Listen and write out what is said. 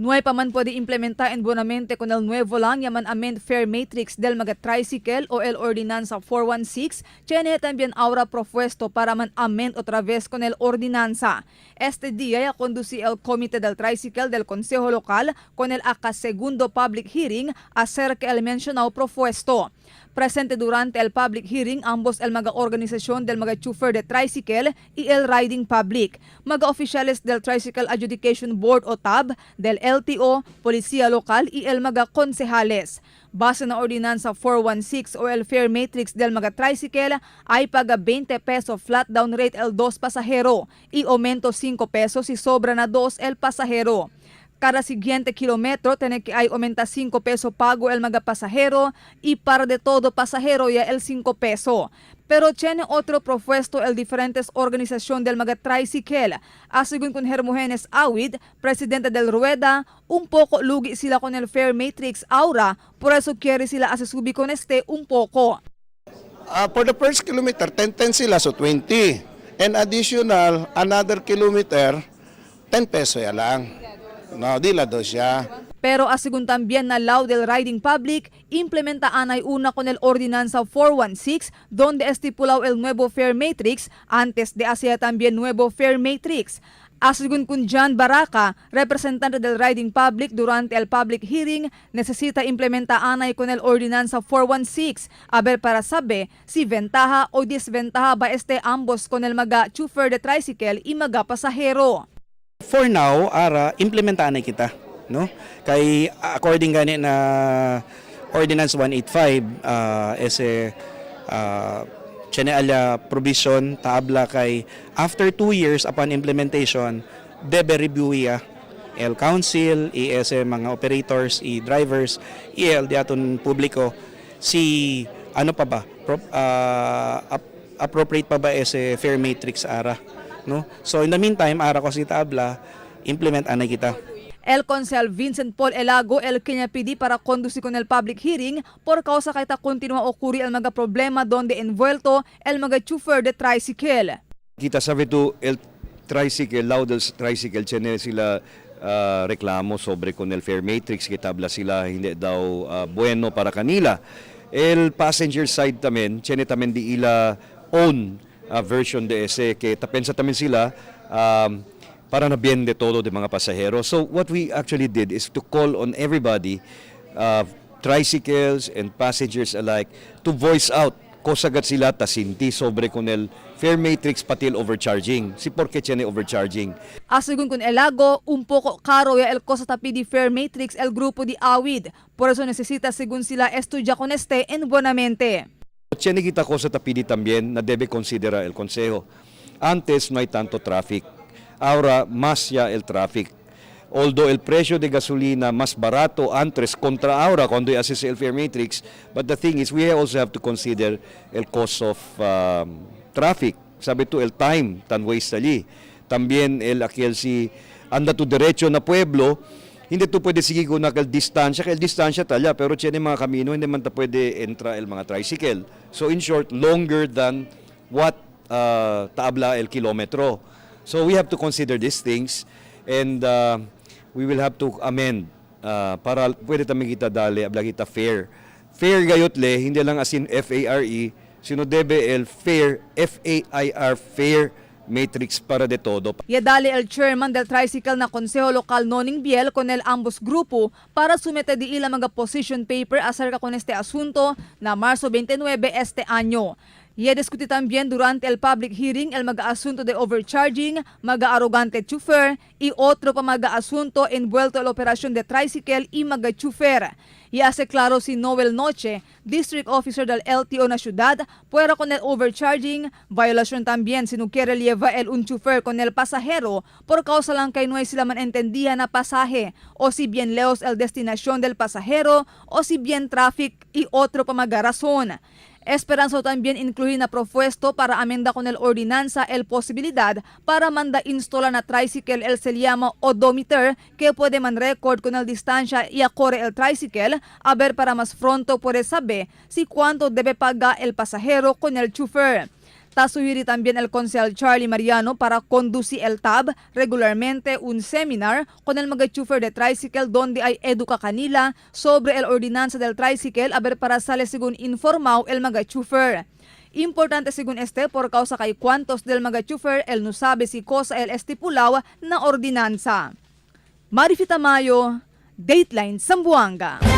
No hay pa man puede implementar en buenamente con el nuevo lang yaman amend fare matrix del mga tricycle o el Ordenanza 416, tiene también ahora propuesto para man amend otra vez con el ordenanza. Este día ya conducí el Comité del Tricycle del Consejo Local con el acá segundo public hearing acerca el mencionado propuesto. Presente durante el public hearing ambos el mga organisasyon del mga chofer de tricycle y el riding public, mga oficiales del Tricycle Adjudication Board o TAB, del LTO, Policía Local y el mga konsehales. Base na Ordinanza 416 o el fare matrix del mga tricycle ay paga 20 peso flat down rate el dos pasahero y aumento 5 pesos si sobra na dos el pasahero. Cada siguiente kilómetro tiene que hay aumenta 5 peso pago el mga pasahero y para de todo pasahero ya el 5 peso. Pero tiene otro propuesto el diferentes organización del mga tricycle. Según con Hermogenes Awid, presidente del Rueda, un poco lugi sila con el fare matrix ahora, por eso quiere sila subi con este un poco. For the first kilometer, 10-10 sila, so 20. And additional, another kilometer, 10 peso ya lang. No, di la do siya. Pero según también na law del riding public, implementa anay una con el Ordenanza 416, donde estipulado el nuevo fare matrix antes de hacer también nuevo fare matrix. Según con John Baraka, representante del riding public durante el public hearing, necesita implementa anay con el Ordenanza 416, a ver para saber si ventaja o desventaja ba este ambos con el mga chofer de tricycle y mga pasahero. For now, ara implementaan na kita, no? Kay according gani na Ordinance 185 ese tiene ala provision taabla kay after 2 years upon implementation debe review ya el council y ese mga operators y drivers y el diaton publiko si ano pa ba appropriate pa ba ese fare matrix ara, no? So in the meantime, ara ko si taabla implement anay kita. El Consel Vincent Paul Elago el kanya pidi para conducir con el public hearing por causa kay ta continua ocurrir el mga problema donde envuelto el mga chofer de tricycle. Kita sabi tu el tricycle, law del tricycle, tiene sila reklamo sobre con el fare matrix, kita habla sila hindi daw bueno para kanila. El passenger side tamen, tiene tamen di ila own version de ese, que tapensa tamen sila para na bien de todo de mga pasahero. So what we actually did is to call on everybody, tricycles and passengers alike, to voice out kosagat sila tasinti sobre con el fare matrix pati el overcharging. Si por qué tiene overcharging. Según con Elago, un poco caro ya el cosa tapi di fare matrix el grupo di Awid. Por eso necesita según sila estudia con este en buenamente. Tiene kita cosa tapidi también na debe considerar el consejo. Antes no hay tanto traffic. Ahora más ya el traffic. Although el precio de gasolina más barato antes contra ahora cuando haces el fare matrix, but the thing is we also have to consider el cost of traffic. Sabi to el time tan waste allí. También el aquel si anda tu derecho na pueblo, hindi tu pwede sige kung nakal distansya, kaya distansya talya, pero tiene mga kamino, hindi man ta pwede entra el mga tricycle. So in short, longer than what taabla el kilometro. So we have to consider these things and we will have to amend para pwede tayo kita dali, abla kita fair. Fair gayot le, hindi lang asin FARE, sino debe el fair, FAIR, fair matrix para de todo. Yadali el chairman del tricycle na Konseho Lokal Noning Biel con el ambos grupo para sumete di ila mga position paper acerca con este asunto na marzo 29 este año. Y discuti también durante el public hearing el mga asunto de overcharging, mga arrogante chofer y otro pa mga asunto envuelto en la operación de tricycle y mga chofer. Y hace claro si Noel Noche, district officer del LTO na ciudad, puera con el overcharging, violación también si no quiere lleva el un chofer con el pasajero por causa lang kay no hay sila man entendía na pasaje o si bien lejos el destinación del pasajero o si bien traffic y otro pa mga razón. Esperanza también incluye na propuesto para amenda con el ordinanza el posibilidad para manda instala na tricycle el se llama odometer que puede man record con el distancia y acorre el tricycle, a ver para más pronto puede saber si cuánto debe pagar el pasajero con el chofer. Ta sugiere también el concejal Charlie Mariano para conducir el TAB regularmente un seminar con el mga chofer de tricycle donde ay educa kanila sobre el ordenanza del tricycle a ver para sale según informao el mga chofer. Importante según este por causa kay cuantos del mga chofer el no sabe si cosa el estipulao na ordinanza. Marifita Mayo, Dateline Zamboanga.